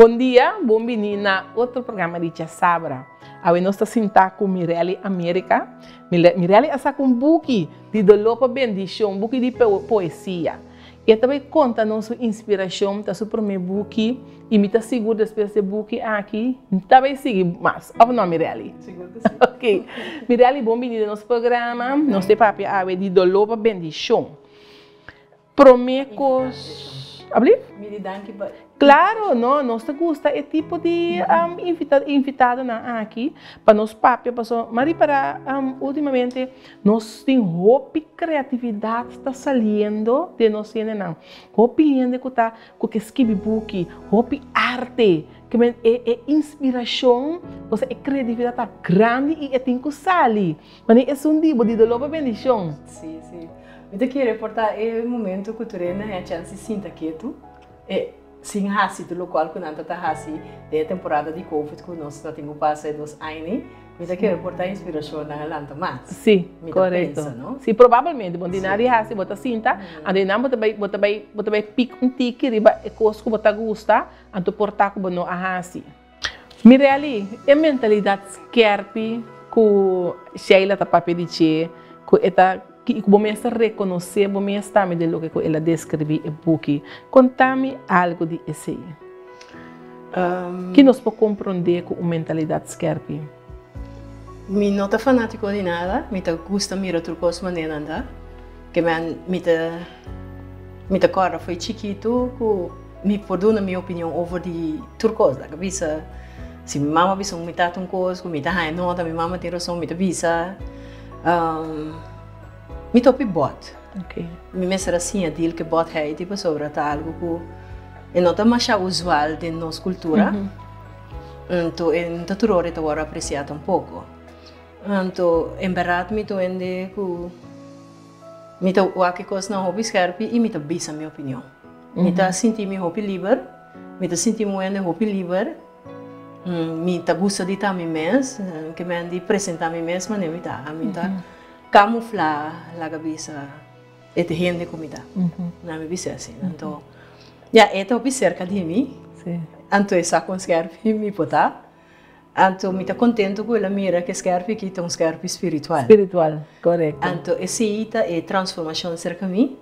Bon dia, bon bini na otro programa di Djasabra. Awe nos ta sinta ku Mirelly America. Mirelly a saka un buki di doló pa bendishon, buki di poesia. E ta bai konta nos su inspirashon, ta su promé buki i mi ta sigur despues di e buki aki ta bai sigui mas, òf no Mirelly? Sigur ku si. Ok. Mirelly, bon bini den nos programa. Nos ta papia awe di doló pa bendishon. Promé kos. Ablief? Miri danki pa. Claro, no, nos ta gusta e tipo di invitadonan aki pa nos papia paso m'a ripara ultimamente nos tin hopi creatividad ta saliendo den nos hendenan. Hopi hende ku ta ku ke skibi buki, hopi arte, ke men e e inspiracion, osea e creatividad ta grandi i e tin ku sali. Mane esun di bo di dolor pa bendicion. Si, si. Mi ta kere por ta e momento ku tur hende haña chèns di sinta ketu e sin hasi tur lokual ku nan ta ta hasi den e temporada di covid ku nos ta tin ku pasa e dos aña. Mi ta kere por ta inspirashon nan a lanta mas. Si, Mi ta korekto. pensa, no? Si, probablemente bo tin nada di hasi, bo ta sinta, anto einan bo ta bai bo ta bai bo ta bai pik un tiki riba e kos ku bo ta gusta, anto por ta ku bo no a hasi. Mirelly, e mentalidat skerpi ku Sheila ta papia di dje, ku e ta i ku bo mes ta rekonosé bo mes tambe den loke ku el a deskribí e buki. Konta mi algu di esei. Ki nos por komprondé ku un mentalidat skerpi? Mi no ta fanátiko di nada, mi ta gusta mira tur kos manera nan ta. Ke men mi ta mi ta kòrda fo'i chikitu ku mi por duna mi opinion over di tur kos. Laga bisa si mi mama bisa un mi tata un kos ku mi ta haña nota mi mama tin rason mi ta bisa mi ta hopi bòt. Mi mester a siña deal ku e bòtheid pasobra ta algu ku e no ta masha usual den nos kultura. Anto e no ta tur ora e ta wòrdu apresiá tampoko. Anto en bèrdat mi ta wende ku mi ta wak e kosnan hopi skèrpi i mi ta bisa mi opinion. Mi ta sinti mi hopi liber, mi ta sinti mi wende hopi liber, mi ta gusta di ta mi mes, ke men di presentá mi mes manera mi ta. Mi ta kamuflá laga bisa e ta hende ku mi ta. Na mi bisa asina. Anto ya e ta hopi serka di mi, anto e sa kon skèrpi mi por ta. Anto mi ta contento cu el a mira cu e skerpi aki ta un skerpi spiritual. Spiritual, corecto. Anto esey ta e transformacion cerca mi.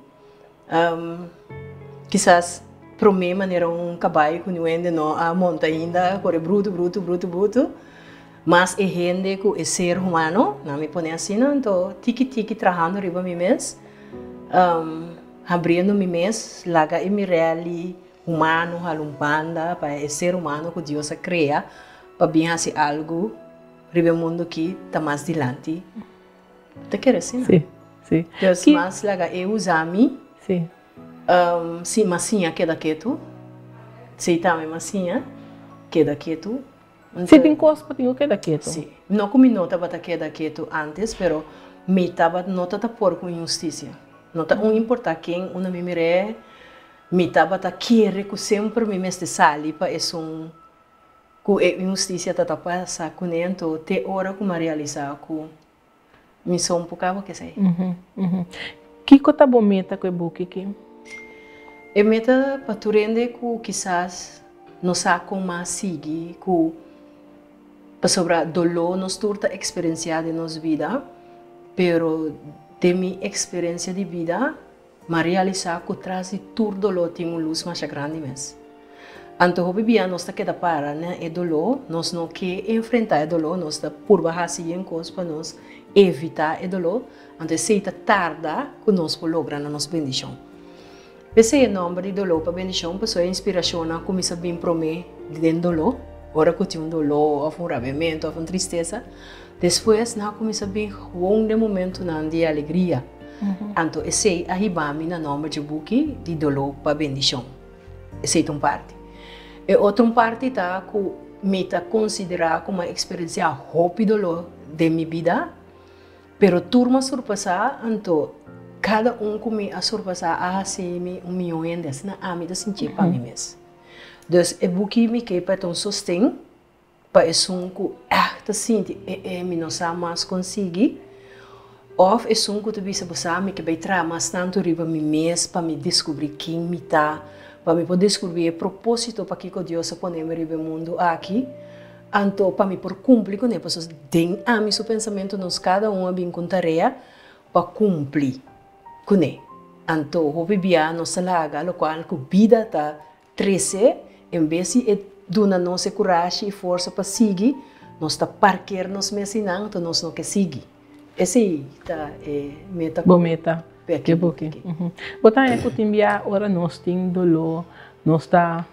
Kisas prome manera un cabai cu niun hende no a monta ainda, core bruto, bruto, bruto, bruto. Mas e hende cu e ser humano, nan mi pone asina, anto tiki tiki trahando riba mi mes, habriendo mi mes, laga e mirelli Humano hala un banda pa e ser humano ku Dios a krea pa bin hasi algu riba e mundu aki ta mas dilanti. Ta kere asina. Sí, sí. Dios mas laga e usa mi. Sí. Sí, mas siña keda ketu. Sí, tambe mas siña keda ketu. Si tin kos pa tin ku keda ketu. Sí. No ku mi no tabata keda ketu antes, pero mi tabata no ta por ku inhustisia. No ta un importa ken unda mi mir'é. Mi tabata kere ku semper mi mester sali pa esun ku e inhustisia ta ta pasa kuné, anto te ora ku mi a realisá ku mi son por kaba ku esei. Kiko ta bo meta ku e buki aki? E meta pa tur hende ku kisas no sa kon mas sigui ku pasobra doló nos tur ta eksperensiá den nos bida, pero den mi eksperensia di bida, M'a realisá ku tras di tur doló tin un lus masha grandi mes. Anto hopi bia nos ta keda para na e doló, nos no ke enfrentá e doló, nos ta purba hasi yen kos pa nos evitá e doló, anto esei ta tarda ku nos por logra na nos bendishon. P'esei e nòmber di Doló pa Bendishon pasobra e inspirashonnan a kuminsá bin promé den doló, ora ku tin un doló òf un rabiamentu òf un tristesa, despues nan a kuminsá bin gewoon den momentunan di alegria. Anto esei a hiba mi na nòmber dje buki di Doló pa Bendishon. Esei ta un parti. E otro un parti ta ku mi ta konsiderá ku mi a eksperensiá hopi doló den mi bida, pero tur mi a surpasá, anto kada un ku mi a surpasá a hasi mi un mihó hende. Asina ami ta sintié pa mi mes. Dus e buki mi ke pa e ta un sosten. Pa esun ku ègt ta sinti e e mi no sa mas kon sigui, òf esun ku ta bisa bo sa mi ke bai traha mas tantu riba mi mes pa mi deskubrí ken mi ta, pa. Pa mi por descubri e proposito pakico Dios a pone mi riba e mundo aki, anto pa mi por cumpli cune, pasobra den ami su pensamento nos cada un a bin cu un tarea pa cumpli cune. Anto hopi bia nos ta laga locual cu bida ta trece, en bes di e duna nos e curashi y forsa pa sigui, nos ta parkeer nos mes einan, anto nos no ke sigui. Esei ta e meta. Bo meta. Ke boki. Bo ta haña ku tin bia ora nos tin doló, nos ta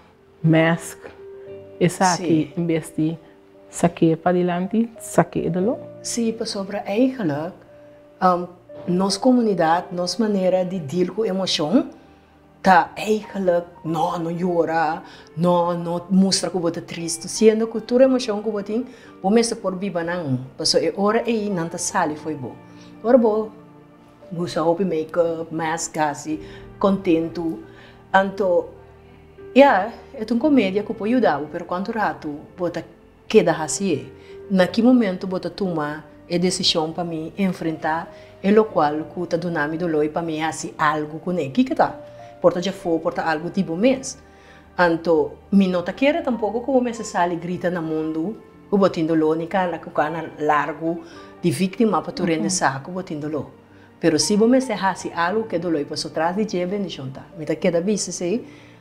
mask esaki en bes di sak'é padilanti, sak'é e doló? Sí, pasobra eigenlijk nos komunidat, nos manera di deal ku emoshon Ta eigenlijk no, no yora, no, no mustra ku bo ta tristu, siendo ku tur emoshon ku bo tin, bo mester por biba nan, pasobra e ora ei nan ta sali fo'i bo. Ora bo usa hopi make-up, mask hasi kontentu, anto ya, e ta un komedia ku por yuda bo, pero kuantu ratu bo ta Keda hasié. Na ki momento bo ta tuma e desishon pa mi enfrentá e lokual ku ta duna mi doló i pa mi hasi algu kuné? Kiko ta? Por ta djafó, por ta algu di bo mes. Anto, mi no ta kere tampoko ku bo mester sali grita na mundu ku bo tin doló ni kana ku kana largu di víktima pa tur hende sa ku bo tin doló. Pero si bo mester hasi algu ku e doló i paso tras di dje e bendishon ta. Mi ta keda bisa esei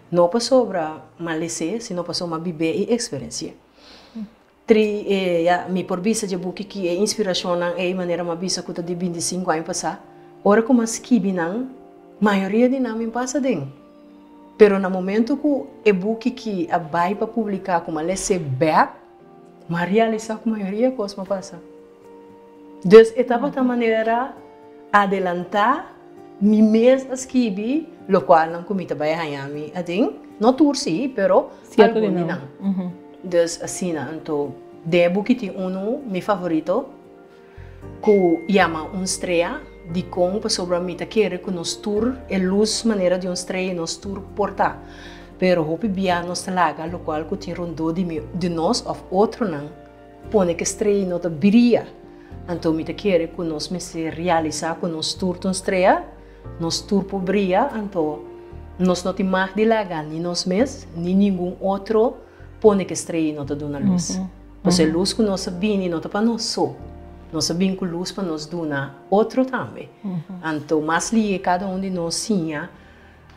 No pasobra m'a les'é, sino pasobra m'a bib'é i eksperensi'é. Tri, e, ya, mi por bisa dje buki ki e inspirashonnan ei manera m'a bisa ku ta di bintisinku aña pasá. Ora ku m'a skibi nan, mayoria di nan mi pasa den. Pero na momentu ku e buki ki a bai pa publiká ku m'a les'é bèk, m'a realisá ku mayoria kos m'a pasa. Dus e tabata manera adelantá mi mes a skibi lokualnan ku mi ta bai haña mi aden. No tur sí, pero algun di nan. Dus asina. Anto den e buki tin unu, mi favorito, ku yama Un Strea. Dikon? Pasobra mi ta kere ku nos tur e lus manera di un strea i nos tur por ta. Pero hopi bia nos ta laga lokual ku tin rondó di mi di nos òf otronan. Pone ku e strea no ta bria. Anto mi ta kere ku nos mester realisá ku nos tur ta un strea, nos tur por bria, anto nos no tin mag di laga ni nos mes ni ningun otro pone ku e strea no ta duna lus. Pasobra e lus ku nos a bini no ta pa nos so, nos a bin ku lus pa nos duna otro tambe. Anto mas lihe kada un di nos siña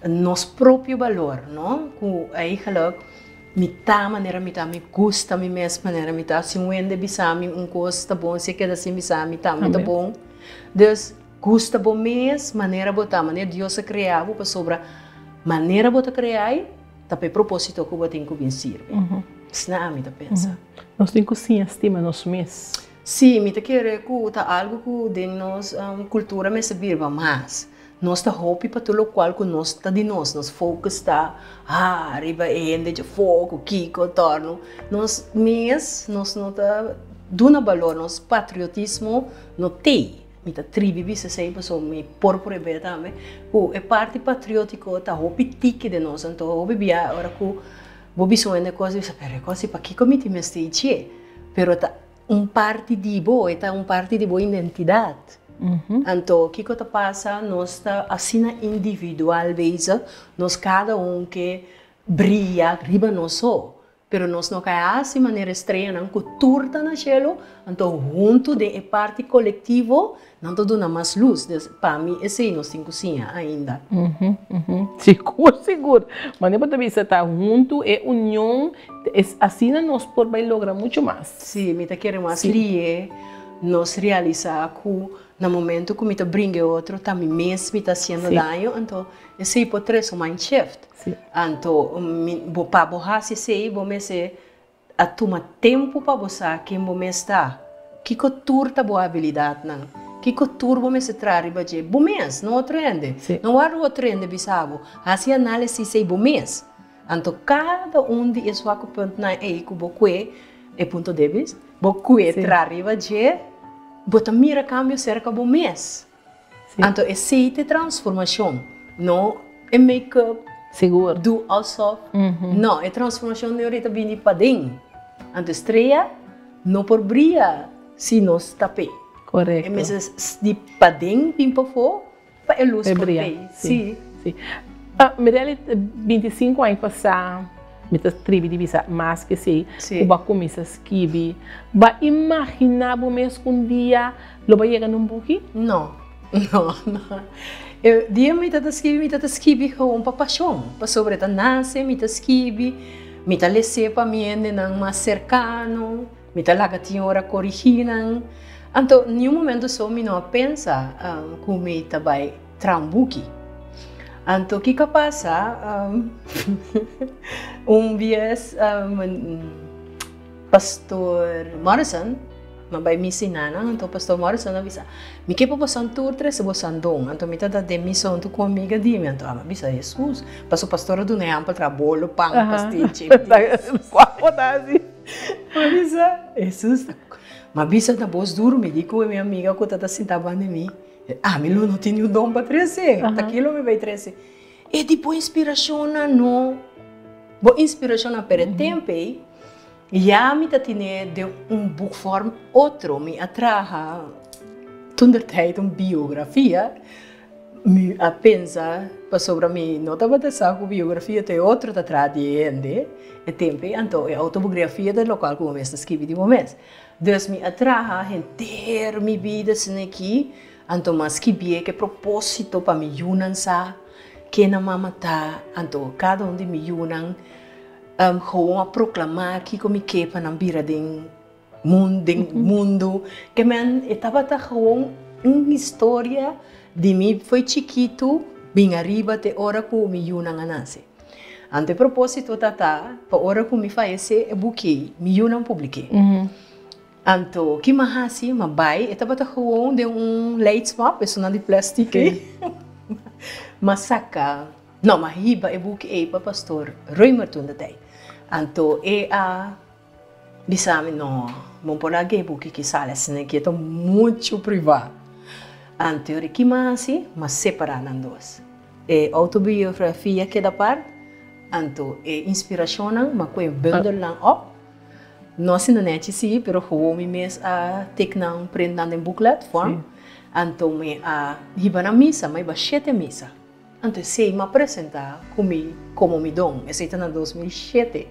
nos propio balor, no? Ku eigenlijk mi ta manera mi ta, mi gusta mi mes manera mi ta. Si un hende bisa mi un kos ta bon, si e keda sin bisa mi tambe ta bon. Dus, gusta bo mes manera bo ta, manera Dios a krea bo, pasobra manera bo ta krea ei ta pa e proposito ku bo tin ku bin sirbi. Asina ami ta pensa. Nos tin ku siña stima nos mes. Sí, mi ta kere ku ta algu ku den nos kultura mester birba mas. Nos ta hopi pa tur lokual ku nos ta di nos. Nos focus ta, ha, riba e hende djafó, ku kiko, torno. Nos mes, nos no ta duna balor, nos patriotismo no tei. Mi ta tribi bisa esei pasobra mi por prueb'é tambe, ku e parti patriotiko ta hopi tiki den nos. Anto hopi bia ora ku bo bisa un hende kos, bo bisa, pero e kos ei pakiko mi tin mester ich'é? Pero ta. Un parti di bo, e ta un parti di bo identidat. Anto kiko ta pasa? Nos ta asina individual bezig, nos kada un ke bria riba nos so, pero nos no ka hasi manera e streanan ku tur ta na shelu, anto huntu den e parti kolektivo Nan ta duna mas lus, dus pa mi esei nos tin ku siña ainda. Sigur, sigur. Manera bo ta bisa ta huntu e union, asina nos por bai logra muchu mas. Sí, mi ta kere mas lihe nos realisá ku na momento ku mi ta bringa e otro ta mi mes mi ta hasiendo daño, anto esei por trese un mind shift. Anto mi, pa bo hasi esei bo mester A tuma tempu pa bo sa ken bo mes ta, kiko tur ta bo abilidatnan, kiko tur bo mester traha riba dje, bo mes, no otro hende. No warda otro hende bisa bo, hasi análisis ei bo mes. Anto kada un di e swaku puntnan ei ku bo kue, e punto debis, bo kue traha riba dje, bo ta mira kambio serka bo mes. Anto esei ta e transformashon, no e make-up, Sigur. do alsof. No, e transformashon di ora ta bini paden. Anto e strea no por bria si nos tap'é. Korekto. E mester di paden bin pafó pa e lus por bria. pei. Sí. Sí. Mirelly, 25 aña pasá, mi ta tribi di bisa mas ku esei, ku bo a kuminsá skibi. Bo a imaginá bo mes ku un dia lo bo a yega na un buki? No, no, no. E dia mi ta ta skibi, mi ta ta skibi gewoon pa pashon, pasobra e ta nase, mi ta skibi, mi ta les'é pa mi hendenan mas serkano, mi ta laga tin ora korigí nan. Anto niun momento so mi no a pensa ku mi ta bai traha un buki. Anto kiko a pasa? Un bies Pastor Morrison, mi a bai misa i nana, anto Pastor Morrison a bisa, Mi ke pa bosan tur trese bosan don. Anto mi ta da den misa huntu ku un amiga di mi, anto ami a bisa, Hesus, pasobra pastor a duna ehèmpel traha bolo, pan, pastichi. Kua bo ta hasi? Mi a bisa, Hesus, mi a bisa na bos duru, mi di ku mi amiga ku ta ta sinta banda di mi, Ami lo no tin niun don pa trese, ta kilo mi bai trese? E di bo inspirashonnan no, bo inspirashonnan, pero e tempu ei ya mi ta tene den un boekvorm otro, mi a traha toentertijd un biografia, mi a pensa pasobra mi no tabata sa ku biografia ta e otro ta traha di e hende e tempu ei, anto e autobiografia ta lokual ku bo mes ta skibi di bo mes. Dus mi a traha henter mi bida asina aki, anto mi a skibié ku e propósito pa mi yunan sa ken nan mama ta, anto kada un di mi yunan gewoon a proklamá kiko mi ke pa nan bira den den mundu. Ke men e tabata gewoon un historia di mi fo'i chikitu bin ariba te ora ku mi yunan a nase. Anto e propósito ta ta pa ora ku mi fayesé e buki mi yunan publik'é. Anto ki m'a hasi? M'a bai, e tabata gewoon den un leidsmap, esunnan di plèstik ei. M'a saka, no, m'a hiba e buki ei pa pastor Römer toen de tijd. Anto e a bisa mi, no, bo no por laga e buki aki sali asina aki, e ta muchu privá. Anto ora ki m'a hasi? M'a separá nan dos. E outobiografia keda apart, anto e inspirashonnan m'a ku e bundelnan op. No asina nechi si, pero gewoon mi mes a tek nan, print nan den booklet vorm. Anto mi a hiba nan misa, m'a hiba shete misa. Anto esei m'a presenta ku mi komo mi don. Esei ta na 2007.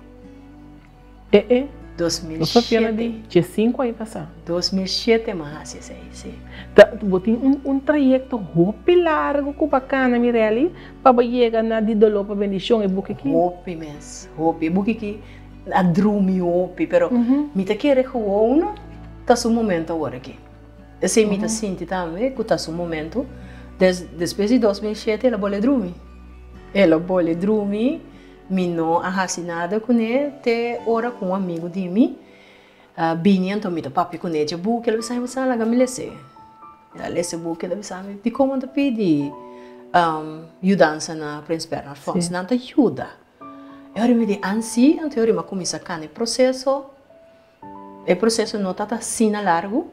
E e. 2007. Di 15 aña pasá. 2007 m'a hasi esei, si. Ta, bo tin un trayekto hopi largu ku bo a kana, Mirelly, pa bo yega na Di Doló pa Bendishon, e buki aki. Hopi mes, hopi. E buki aki a drumi hopi, pero mi ta kere gewoon ta su momento awor aki. Esei mi ta sinti tambe ku ta su momento. Des, despues di 2007 el a bole drumi. El a bole drumi. Mi no a hasi nada kuné te ora ku un amigu di mi a bini anto mi ta papia kuné dje buki el a bisa mi sa laga mi les'é. El a lesa e buki el a bisa mi dikon bo ta pidi yudansa na Prins Bernhard Fonds? Nan ta yuda. E ora mi di an si, anto e ora mi a kuminsá kana e proseso. E proseso no tabata asina largu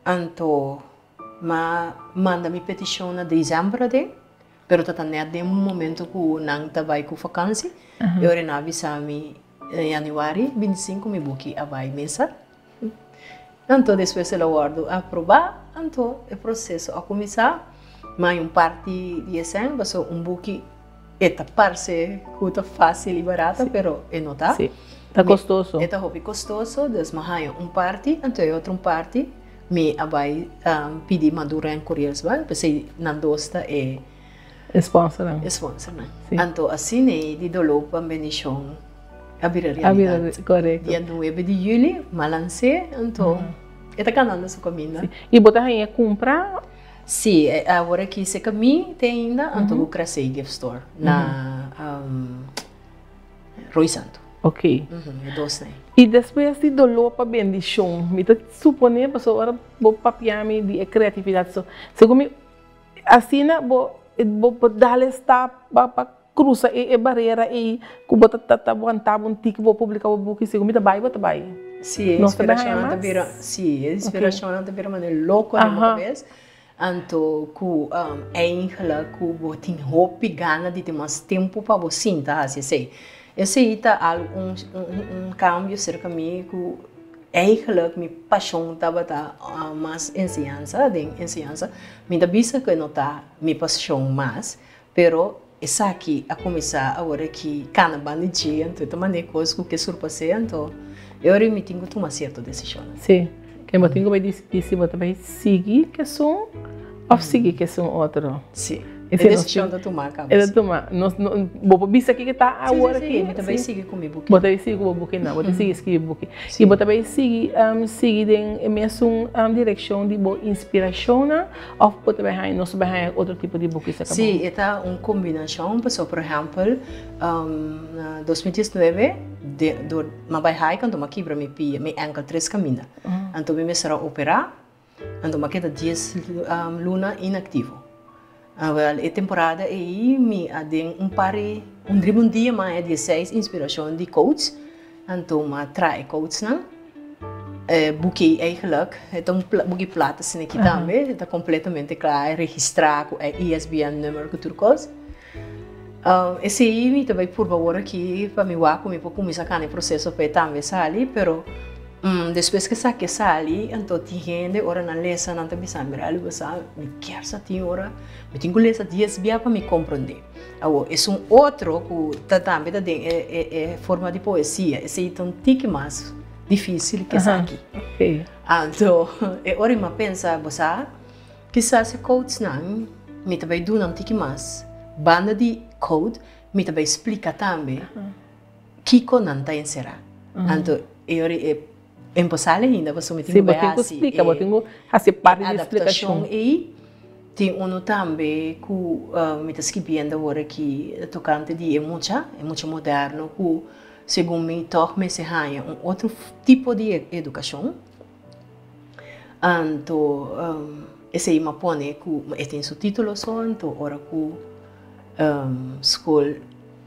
anto m'a manda mi petishon na desèmber aden. Pero ta ta net den momento ku nan ta bai ku vakansi, e ora nan a bisa mi den januari 25 mi buki a bai mesa. Anto despues el a wòrdu aprobá, anto e proseso a kuminsá. Ma un parti di esei pasobra un buki e ta parse ku ta fásil i barata, pero e no ta. Sí, ta kostoso. E ta hopi kostoso, dus mi a haña un parti, anto e otro un parti Mi a bai pidi Madura en Curielsbank, p'esei nan dos ta e sponsornan. E sponsornan. Anto asina ei di doló pa bendishon a bira realidat. Korekto. Dia nuebe di juli m'a lans'é, anto e ta kanando su kaminda. I bo ta haña kumpra? Sí, awor aki serka mi te ainda, anto ku Crasey Gift Store na Rooi Santu. Ok. E dos nei. I despues di doló pa bendishon, mi ta suponé pasobra ora bo papia mi di e kreatividat so, segun mi asina bo bo por dal e stap pa pa krusa e e barera ei ku bo ta ta wanta bo un tiki bo publiká bo buki, segun mi ta bai bo ta bai. Sí, e Nos ta bai haña inspirashonnan ta mas? bira, sí, e inspirashonnan ta bira manera loko den bo kabes. Anto ku eigenlijk ku bo tin hopi gana di tin mas tempu pa bo sinta hasi esei. Esei ta algu un un kambio serka mi ku eigenlijk mi pashon tabata mas enseñansa den enseñansa. Mi ta bisa ku e no ta mi pashon mas, pero. Esaki a kuminsá awor aki kana banda dje, anto e ta manera kos ku ke surpas'é, anto e ora mi tin ku tuma sierto desishonnan. Sí, ke bo tin ku bai disidí si bo ta bai sigui kesun òf sigui kesun otro. Sí, e desishon ta tumá kaba. E ta tumá. Nos no, bo por bisa kiko ta awor aki? Sí, sí, sí, mi ta bai sigui ku mi buki. Bo ta bai sigui ku bo bukinan, bo ta sigui skibi buki. I bo ta bai sigui sigui den e mesun direkshon di bo inspirashonnan òf bo ta bai haña, nos ta bai haña otro tipo di buki sa kaba? Sí, e ta un kombinashon, pasobra por ehèmpel na 2019 dor mi a bai hike anto mi a kibra mi pia, mi ènkel tres kaminda. Anto mi mester a operá. Anto mi a keda dies luna inaktivo. Awel e temporada ei mi a den un par di un riba un dia mi a haña dieseis inspirashon di coach. Anto mi a traha e coachnan. E buki ei eigenlijk e ta un buki plat asina aki tambe. E ta kompletamente kla, e registrá ku e ISBN nummer ku tur kos. Esei mi ta bai purba awor aki pa mi wak ku mi por kuminsá kana e proseso pa e tambe sali, pero despues ku esaki a sali anto tin hende ora nan lesa nan ta bisa mi Mirelly bo sa mi kier sa tin ora mi tin ku lesa dies bia pa mi komprondé. Awor esun otro ku ta tambe ta den e forma di poesia esei ta un tiki mas difisil ku esaki. Anto e ora mi a pensa bo sa. Kisas e coachnan mi ta bai duna un tiki mas, banda di code mi ta bai splika tambe kiko nan ta enserá. Anto e ora e imposal ainda pasobra mi tin ku bai hasi e adaptashon ei. Tin unu tambe ku mi ta skibiendo awor aki tokante di e mucha, e mucha moderno ku segun mi tòg mester haña un otro tipo di edukashon. Anto esei m'a pone ku e tin su título so, anto ora ku skol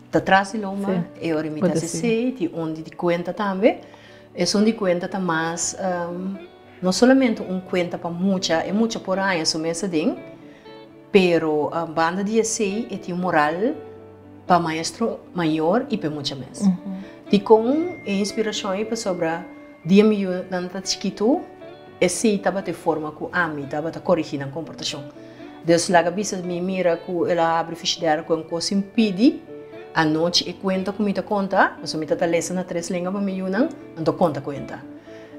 ta tras di lomba e ora mi ta hasi esei, tin un di kuenta tambe. Esun di kuenta ta mas no solamente un kuenta pa mucha, e mucha por haña su mes aden, pero banda di esei e tin un moral pa maestro mayor i pa e mucha mes. Dikon e inspirashon ei? Pasobra Dia mi yunan ta chikitu, esei tabata e forma ku ami tabata korigí nan komportashon. Dus laga bisa mi mira ku el a habri fishidera ku un kos sin pidi, anochi e kuenta ku mi ta konta, pasobra mi ta ta lesa na tres lenga pa mi yunan, anto konta kuenta.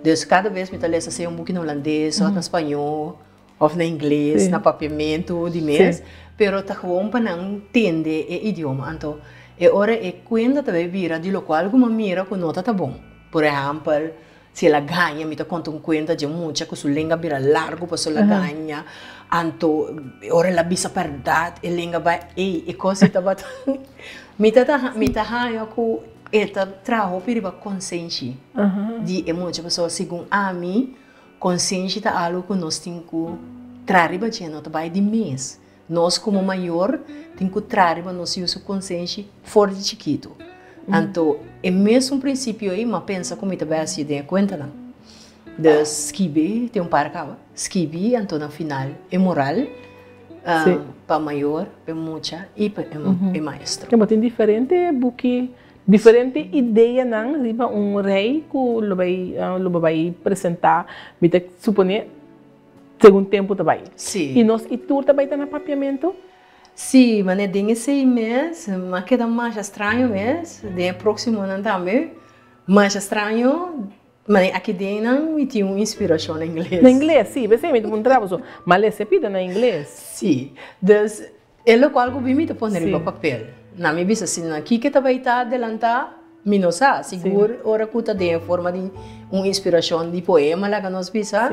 Dus kada bes mi ta lesa sea un buki na hulandes òf na spañó òf na ingles, na papiamentu di mes, pero ta gewoon pa nan tende e idioma. Anto e ora e kuenta ta bai bira di lokual ku mi a mira ku no ta ta bon. Por ehèmpel, si el a gaña, mi ta konta un kuenta dje mucha ku su lenga bira largu pasobra el a gaña, anto ora el a bisa bèrdat e lenga bai, ey, e kos ei tabata, mi ta ta mi ta haña ku e ta traha hopi riba konsenshi di e mucha, pasobra segun ami konsenshi ta algu ku nos tin ku traha riba dje, no ta bai di mes. Nos komo mayor tin ku traha riba nos yu su konsenshi for di chikitu. Anto e mesun prinsipio ei m'a pensa ku mi ta bai hasi den e kuentanan. Dus skibi, tin un par kaba, skibi anto na final e moral pa mayor, pa e mucha i pa e maestro. Bo tin diferente buki, diferente ideanan riba un rei ku lo bai lo bo bai presentá. Mi ta suponé Segun tempu ta bai. Sí. I nos i tur ta bai ta na papiamentu? Sí, manera den esei mes, m'a keda masha straño mes, den e próksimonan tambe, masha straño, manera aki den nan mi tin un inspirashon na ingles. Na ingles, sí, p'esei mi ta puntra boso, m'a lesa e pida na ingles. Sí, dus e lokual ku bin mi ta pone riba papel. Nan mi bisa si na kiko ta bai ta adelantá, mi no sa, sigur ora ku ta den e forma di un inspirashon di poema laga nos bisa.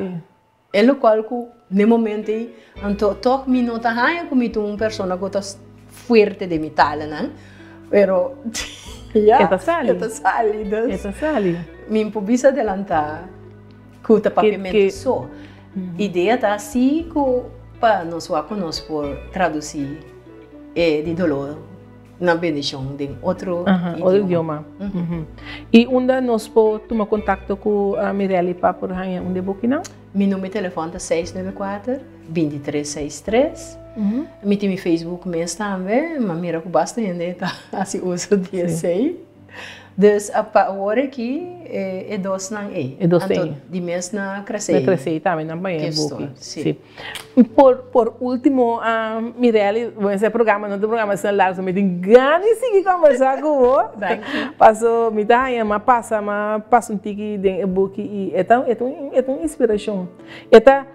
E lokual ku n'e momento ei, anto tòg mi no ta haña ku mi ta un persona ku ta fuerte den mi talanan, pero ya, E ta sali. E ta sali, dus. E ta sali. Mi por bisa adelantá ku ta papiamentu so. Idea ta si ku pa nos wak ku nos por tradusí e di doló na bendishon den otro idioma. Otro idioma. I unda nos por tuma kontakto ku Mirelly pa por haña un de bukinan? Mi number di telefòn ta 694 2363. Mi tin mi Facebook mes tambe, mi a mira ku basta hende ta hasi uso di esei. Dus pa awor aki e dosnan ei. E dos ei. Anto di mes na Cresey. Na Cresey tambe nan baña e buki. Si. Por por ultimo Mirelly, bo mester programa no ta programa asina largo so mi tin gana di sigui combersa cu bo. Danki. Paso mi ta haña m'a pasa m'a pasa un tiki den e buki y e ta e ta un e ta un inspiracion. E ta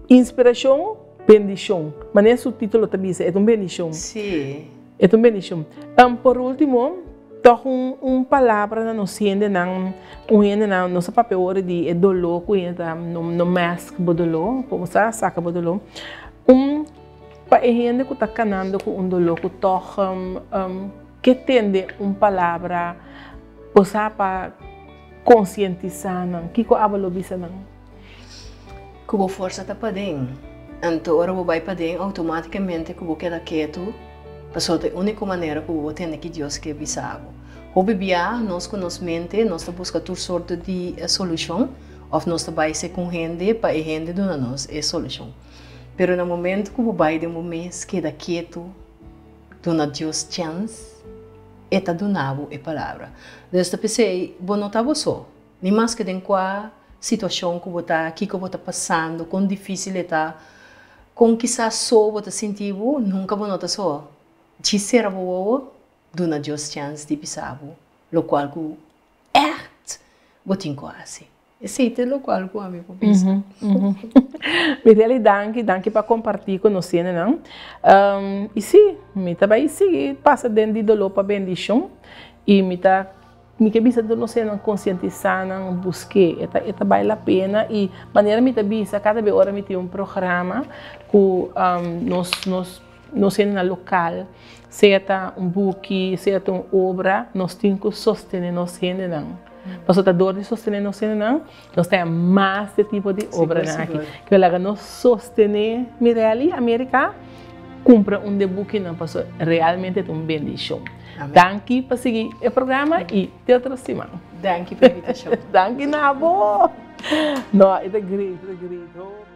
inspiracion, bendicion. Manera su titulo ta bisa e ta un bendicion. Si. E ta un bendicion. Por ultimo, tog un un palabra na nos hendenan, un hendenan, nos a papia ora di e doló ku hende ta no no mask bo doló, komo sa saka bo doló. Un pa e hende ku ta kanando ku un doló ku tog ke tende un palabra bo sa pa konsientisá nan, kiko abo lo bisa nan? Ku bo forsa ta paden. Anto ora bo bai paden outomátikamente ku bo keda ketu, pasobra ta e úniko manera ku bo por tende ki Dios ke bisa bo. Hopi bia nos ku nos mente nos ta buska tur sorto di solushon òf nos ta bai segun hende pa e hende duna nos e solushon. Pero na momento ku bo bai den bo mes keda ketu, duna Dios chèns, e ta duna bo e palabra. Dus ta p'esei bo no ta bo so. Ni maske den kua situashon ku bo ta, kiko bo ta pasando, kon difísil e ta, kon kisas so bo ta sinti bo, nunka bo no ta so. Djis sera bo wowo, duna Dios chèns di bisa bo lokual ku ègt bo tin ku hasi. Esei ta e lokual ku ami por bisa. Mirelly, danki, danki pa kompartí ku nos hendenan. I sí, mi ta bai sigui pasa den di doló pa bendishon i mi ta Mi ke bisa tur nos hendenan konsientisá nan busk'é, e ta e ta bai la pena i manera mi ta bisa kada be ora mi tin un programa ku nos nos nos hendenan lokal sea ta un buki sea ta un obra nos tin ku sostené nos hendenan pasobra ta dor di sostené nos hendenan nos ta haña mas di e tipo di obranan aki ke laga nos sostené Mirelly America kumpra un di e bukinan pasobra realmente ta un bendishon. Danki pa sigui e programa y te otro siman. Danki pa invitacion. Danki na bo. No, e ta great, e ta great.